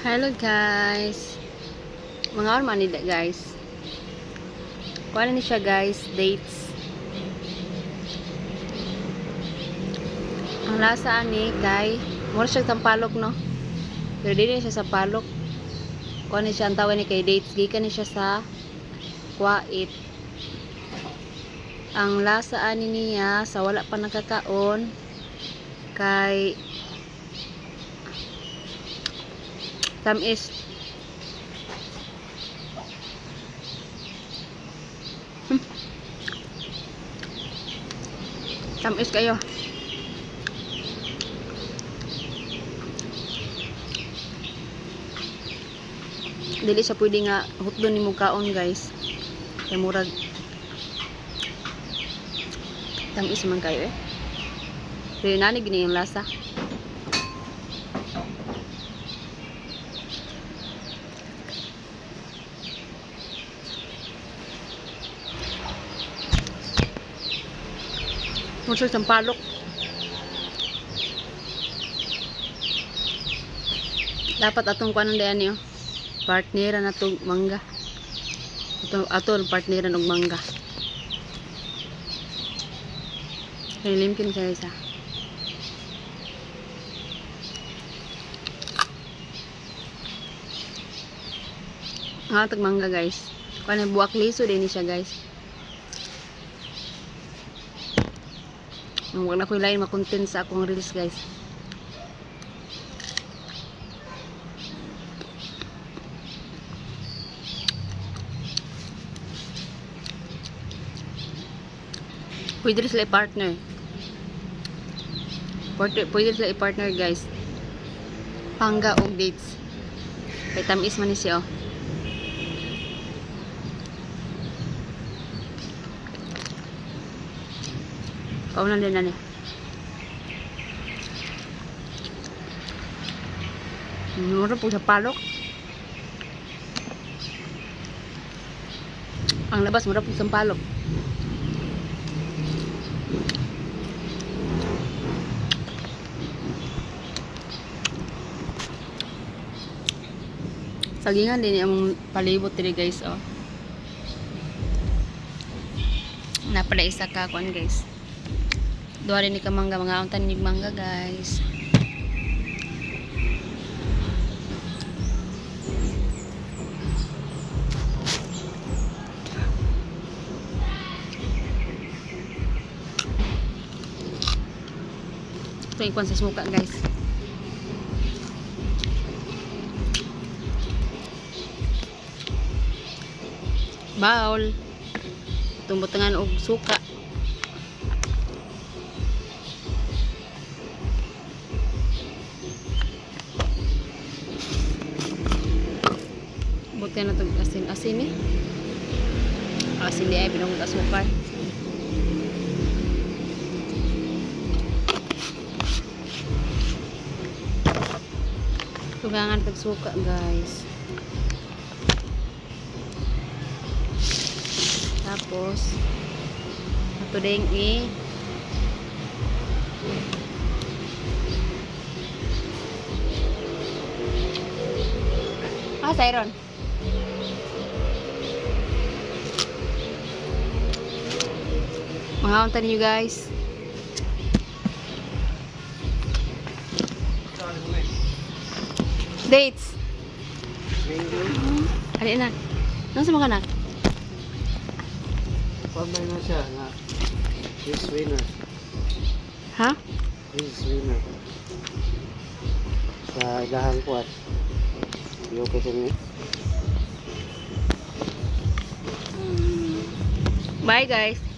Hello guys. Mga man nila, guys. Kuha na ni siya, guys, dates. Ang lasa ani kay mura siya sampalok, no. Pero dili siya sampalok. Kuha ni siya, ang tawag ni kay dates, gikan ni siya sa Kuwait. Ang lasa ani niya, sa wala pa nakakaon, kay tamis. Tamis kayo. Dili siya pwede nga hutdon nimo kaon, guys. Kay murag tamis man kayo eh. Pero nani gini yung lasa. Mura siya sampalok. Dapat atong kuanon dayan niyo. Partnera na tong mangga. Ato ato ang partneran og mangga. Kay limkin siya isa. Nga tag mangga, guys. Kuan buwak liso din ni siya, guys. Wag na ko lain makontent sa akong reels, guys. Pwede rin sila i-partner. Partner, pwede sila i-partner, guys. Pangga og dates. Kay tamis man ni siya oh. Kaunan din na ni. Mura po sampalok. Ang labas, mura po sampalok. Sagingan din ang palibot diri, guys, oh. Napala isa ka kuan, guys. Duha rin ni ka mangga, mga untan ni mangga, guys. Ito yung kuan sa suka, guys. Bowl. Itong butangan og suka. Buti na itong asin. Asin eh. Asin di ay binungod asukar. Tugangan tag suka, guys. Tapos ato ding i Ah, Sayron. Mga unta ninyo, guys. Dates. Ali na. Nang sa mga anak? Pabay na siya nga. This winner. Ha? This winner. Sa ilahang kuat. Di okay sa niya. Bye, guys.